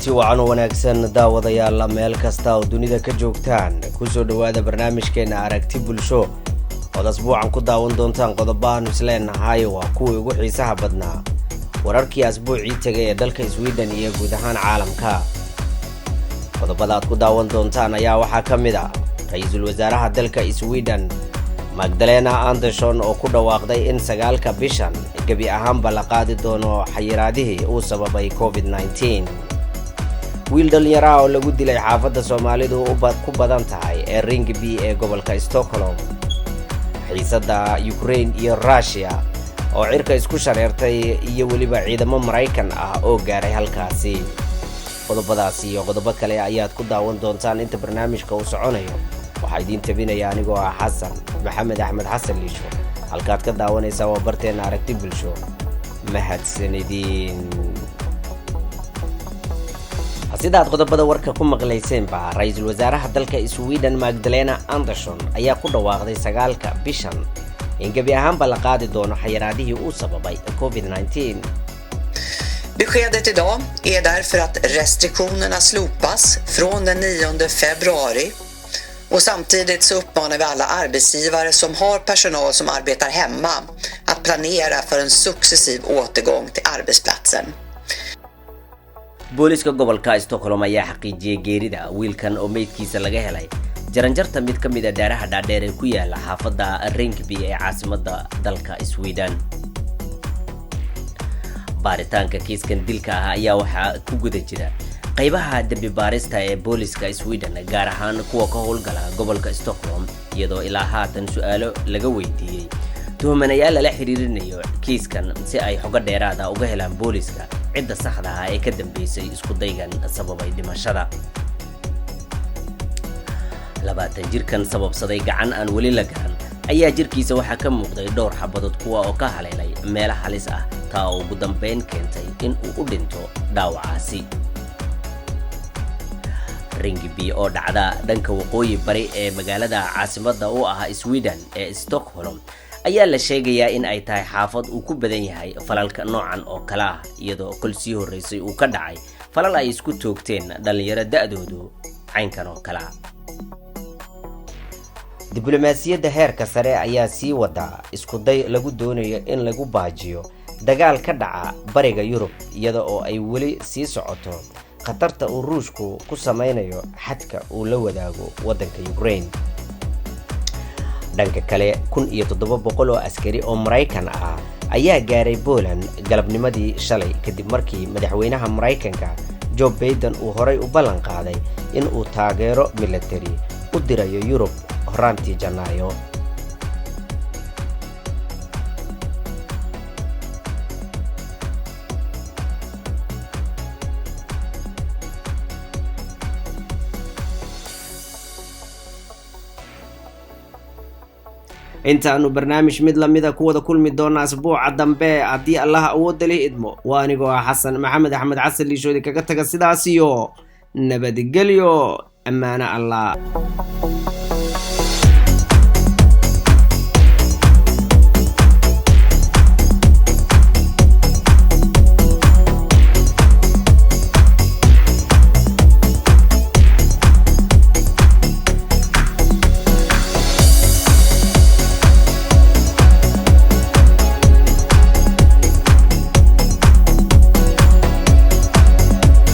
Kulanti wacan oo wanaagsan, daawadayaal, meel kasta oo dunida ka joogtaan, kusoo dhowaada barnaamijkeena Aragti Bulsho, ood asbuucan ku daawan doontaan qodobaanu isleenahay waa kuwii ugu xiisaha badnaa wararkii asbuucii tegay ee dalka Sweden iyo guud ahaan caalamka. Qodobada aad ku daawan doontaan ayaa waxaa ka mid ah ra-iisul wasaaraha dalka Sweden Magdalena Anderson oo ku dhawaaqday in 9-ka bishan gebi ahaanba la qaadi doono xayiraadihii uu sababay COVID-19. Wiil dhallinyaraha oo lagu dilay xaafadda Soomaalidu ku badan tahay ee Ringby ee gobolka Stockholm. Xiisadda Ukraine iyo Rushia oo cirka isku shareertay, iyo weliba ciidamo Maraykan ah oo gaaray halkaasi. Qodobadaasi iyo qodobo kale ayaad ku daawan doontaan inta barnaamijka uu soconayo. Waxaa idiin tabinaya anigoo ah Xasan Maxamed Axmed, Xasan Liisho. Halkaad ka daawanaysaa waa barteenna Aragti Bulsho. Mahadsanidin. Sidaad qodobada warka ku maqlayseenba, ra-iisul wasaaraha dalka Sweden Magdalena Anderson ayaa ku dhawaaqday 9-ka bishan in gebi ahaanba la qaadi doono xayiraadihii uu sababay COVID-19. Beskedet idag är därför att restriktionerna slopas från den 9 februari. Och samtidigt så uppmanar vi alla arbetsgivare som har personal som arbetar hemma att planera för en successiv återgång till arbetsplatsen. Booliska gobolka Stockholm ayaa xaqiijiyey geerida wiilkan oo meydkiisa laga helay jaranjarta mid ka mid a daaraha dhaadheer ee ku yaala xaafadda Rinkeby ee caasimadda dalka Sweden. Baaritaanka kiiskan dilka ah ayaa waxaa ku guda jira qaybaha dembi baarista ee booliska Sweden, gaar ahaan kuwa ka howlgala gobolka Stockholm, iyadoo ilaa haatan su-aalo laga weydiiyey tuhmanayaal lala xiriirinayo kiiskan si ay xogo dheeraada uga helaan booliska cidda saxda ah ee ka dambeysay isku daygan sababay dhimashada. 20 jirkan sababsaday gacan aan weli la garan ayaa jirkiisa waxaa ka muuqday dhowr xabadood, kuwa oo ka haleelay meelo halis ah, taa oo ugu dambeyn keentay in uu u dhinto dhaawacaasi. Ringby oo dhacda dhanka waqooyi bari ee magaalada caasimadda u ah Sweden ee Stockholm ayaa la sheegayaa in ay tahay xaafad uu ku badan yahay falalka noocan oo kale ah, iyadoo kol sii horreysay uu ka dhacay falal ay isku toogteen dhallinyaro da-doodu caynkan oo kale ah. Diblomaasiyadda heerka sare ayaa sii wada iskuday lagu doonayo in lagu baajiyo dagaal ka dhaca bariga Yurub, iyada oo ay weli sii socoto khatarta uu Ruushku ku sameynayo xadka uu la wadaago waddanka Ukraine. Dhanka kale, 1700 oo askari oo Maraykan ah ayaa gaaray Poland galabnimadii shalay, kadib markii madaxweynaha Maraykanka Joe Baiden uu horay u ballan qaaday in uu taageero military u dirayo Yurub horaantii Janaayo. Intaanu barnaamij mid lamida ku wada kulmi doona asbuuca dambe, haddii Allah awoodda lih idmo, waa anigoo ah Xasan Maxamed Axmed, Xasan Liishoodi, kaga taga sidaas iyo nabadgelyo, ammaano Allah.